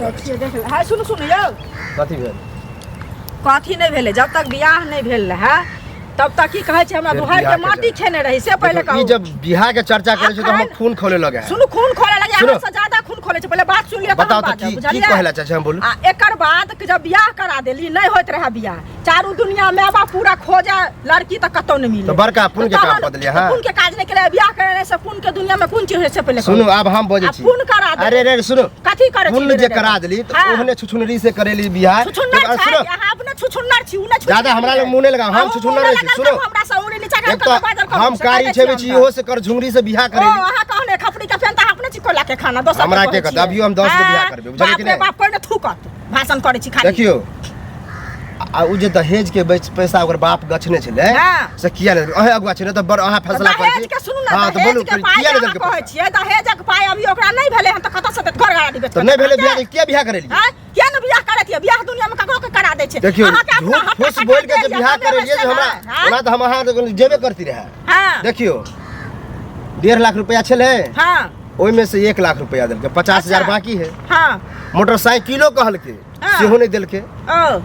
कथी देख हाय, सुनू सुनू यौ। कथी भेल? कथी नहि भेलै, जब तक बियाह नहि भेल रहै तब तक की कहै छै, हमरा फेर दुहार के बियाह के माटी चर्चा। खेने रही से पहिले देखो, कहू। ई जब बियाह के चर्चा करै छै तऽ हमर अखन- खून खौले लगे है। सुनू, खून खोले लगे। सुनो। अहाँ से ज्यादा खून खोले छै, पहिले बात सुन लिअ तहन बताउ तऽ बाजब, की की बुझलियै? कहै लए चाहै छै, हम बोलू। आ एकर बाद कि जब बियाह करा देली, नहि होइत रहै बियाह, चारू दुनिया माय बाप पूरा खोजे लड़की तऽ कतौ नहि मिले। तऽ बड़का पुण्य के तऽ काम तहन कऽ देलियै अहाँ। पुण्य के काज नहि केलियै, बियाह करेने से पुण्य के दुनिया में कोन चीज होइ छै पहिले कहू। सुनू, आब हम बजै आ छी। पुण्य करा देली। अरे रे सुनू, कथी करै छी? पुण्य जे करा देली तऽ ओहने छुछुनरी से करेली बियाह। छुछुन्नर तऽ छै सुनो, अहाँ अपने छुछुन्नर छी, उ नहि छुछुन्नर ज्यादा हमरा लग मुँह नहि लगाउ, हम अहूँ छुछुन्नर मुँह नहि छी, लगाउ, सुनो। हमरा से उंगली नीचा एक कर तऽ के बाजल करू, हम से कारी कहै छेबै छी छी, हम इहो से कर झुंगरी से बियाह ओ करेली। अहाँ कहने खपड़ी के फेन तऽ अपने छी कोयला के खाना दोसर हमरा के के कहै कहत? छियै। अभियो हम 10 गो बियाह हाँ, करबै, बुझलियै कि बाप रे नहि? बाप, कोइ ने थूकत, भाषण करै छी खाली। देखियौ, आ उ जे दहेज के पैसा ओकर बाप गछने छलै से किया नहि देलकै? अहें अगुआ छै ने तऽ बड़ अहाँ फैसला करै दहेज छी। के सुनू ना, हाँ तऽ दहेज बोलू, के पाइ किया नहि अहाँ देलकै कहै पैसा? छियै, दहेजक पाइ अभी ओकरा नहि भेलै हन तऽ कतऽ से देत? घर गाड़ी बेच तऽ कऽ नहि भेलै देतै? बियाह तऽ किया बियाह करेलियै? आँय? किया ने बियाह करैत बियाह दुनिया में ककरो के करा दै छै? देखियौ, अहाँके अपना झूठ हट्टा फूस कट्टा बोल के जे देल यऽ, बियाह कमे करेलियै जे बैसे हमरा ने, आँय? ओना तऽ हम अहाँ जेबे करती रहए। देखियौ, 1.5 लाख रुपया छलै, ओहिमे से 1 लाख रुपया देलकै, 50,000 बाकी है। मोटरसाइकिलो कहलकै, सेहो नहि देलकै।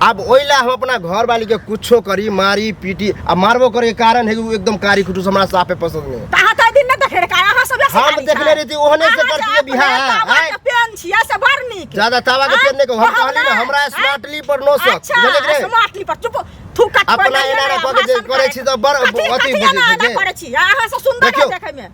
आब ओहि लए हम अपना घर वाली के कुछो करी, मारी पीटी आ मारबो करे के कारण है कि उ एकदम कारी खुटूस हमरा साफे पसंद नहीं है। तऽ अहाँ तऽ दिन नहि देखले रही, अहाँ सब बेसी हम कारी देखले छै। रहिती, ओहने से अहाँ जे करतियै अपने बियाह, तावा आँय? के पेन छियै से बड़ नीक। ज्यादा तावा के आँय? पेन नहीं कहू, हम कहब कहली ना, नहि? हमरा आँय? स्मार्टली पर नो शक, अच्छा, बुझलियै कि नहि? स्मार्टली पर चुप थूकत अपना पहिले एना नहि, कऽ के जे भाषण करै छी तऽ बड़ कथी- अथी कथी बुझै एना छै एना जे। करै छी? अहाँ से सुन्दर है देखियौ। देखै में,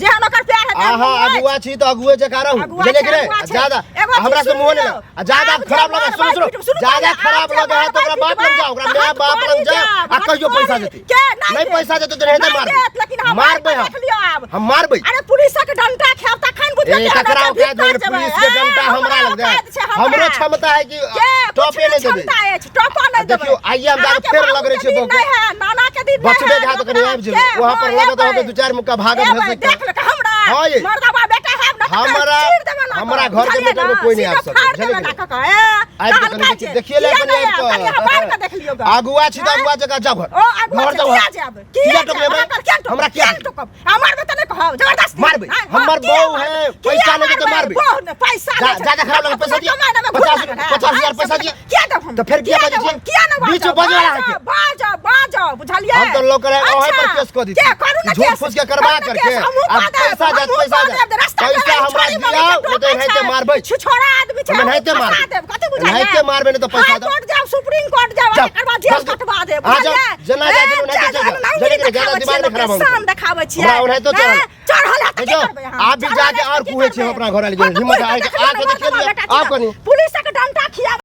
जेहन ओकर प्यार है तेहन अहाँ मुँह अछि। अगुआ छी तऽ अगुए जकाँ रहू, अगुआ बुझलियै छै, कि नहि? अगुआ छै। ज्यादा एगो चीज हमरा से सुनि मुँह नहि लियौ। लगा। आ ज्यादा आब जे खराब लगे, सुनू मारबै सुनू, पीटबै, सुनू ज्यादा पहिले, आब खराब जे लगे है तऽ ओकरा मारबै बाप लग जाओ, ओकरा पीटबै, माय बाप लग हथकड़ी जाओ जायब, आ कहियो पैसा हथकड़ी। देतै। के नहि नहि देत? पैसा देतै तऽ एनाहिते नहि मारबै। देत, लेकिन हम मारबै मारि हम। कऽ देख लियौ आब। हम मारबै। अरे पुलिसक डंडा खायब तखन बुझबै ए कि हमरा ककरा के औकात भीतर भेल जेबै। पुलिस के ए, डंडा हमरा लग औकात दे? छै हमरा। हमरो क्षमता है कि के टॉपे कुछ नहि देबै। क्षमता अछि, टॉपो नहि देबै। देखियौ, आइए हम जाके अहाँके फेर बाबू लग रहै के छियै दिन बौके। नहि है, नाना के दिन नहि बचबे है, के हाथ कनि ओकरा आबि जेबै। के? वहाँ पर हँ, लगत अहाँके एबै। दू चारि मुक्का भागत एबै, भऽ सकता। देख ले हमरा हँ ये। मर्दबा बेटा है ना, हमरा- चीर देबै ना हमरा कऽ, घर के बुझलियै मैटर में ना? कोई नहीं आबि सीधा सकत, फाड़ बुझलियै देबै कि ना नहि? कऽ कऽ, ए, आबि कऽ तहन कनि कहै देखिए- छै, देखिए ले किया कनि नहि आबि आयब? कनि कऽ। अहाँ बाहर कऽ देख लियौ गऽ। अगुआ छी तऽ आँय? अगुआ जकाँ जाउ घर। ओ अगुआ घर छै, जाउ। किया जायब? किया किया जायब? टोकबै हमरा? अहाँ कर किया टोकब? हमरा किया किया टोकब? आ मारबै तऽ नहि कहब, जबरदस्ती। मारबै। आँय, हमर हँ, किया बहू मारबै? है, किया पैसा नहि देतै, मारबै। बहू नहि, पैसा नहि छै। ज्यादा खराब लगल, पैसा दिअ। कमाइ नहि, घूर लागल है। 50,000 पैसा दिअ। किया देब हम? तऽ फेर किया किया बजै देब हम? छियै? किया नहि बीच में बाजब? बजै वाला अहाँके। बाजब, बाजब, बुझलियै? हम तऽ लोक रहे, ओहे पर अच्छा, केस कऽ दितियै। के करू ने झूठ केस? फूस के करवा करू ने करके, केस, हमहूँ आब कऽ देब, पैसा जायत, हमहूँ पैसा कऽ जायत। देब, रास्ता पैसा पर हमरा छोड़ी मरी दियाउ, के नहि तऽ एनाहिते टोकै मारबै। छै। छिछोड़ा आदमी छै, हम एनाहिते हमहूँ फंसा मारबै। देब, कथी बुझलियै? एनाहिते मारबै, नहि तऽ पैसा हाई दऽ। कोर्ट जाउ, सुप्रीम कोर्ट जाउ, जाउ, एकर बाद जेल बस। कटवा देब, अहाँ जाउ, बुझलियै? जेना जाइ ए, छलहुँ, ओनाहिते जा, चलि जाउ। जा, बुझलियै कि नहि? ज्यादा देखाबै दिमाग नहि छियै, खराब लोकके, हम शान देखाबै छियै। हमरा ओनाहितो चढ़ल। ए, चढ़ल है तऽ की देखियौ, करबै अहाँ? आब भी चढ़ल जाके है तऽ आओर की कुहे छियै करबै? हम अपना घर वाली के। हँ, तऽ हिम्मत पुलिस आके देखलियै आके ने, देखियौ, मर्दबा बेटा आब छी कनी। पुलिसक डंटा खियाबै।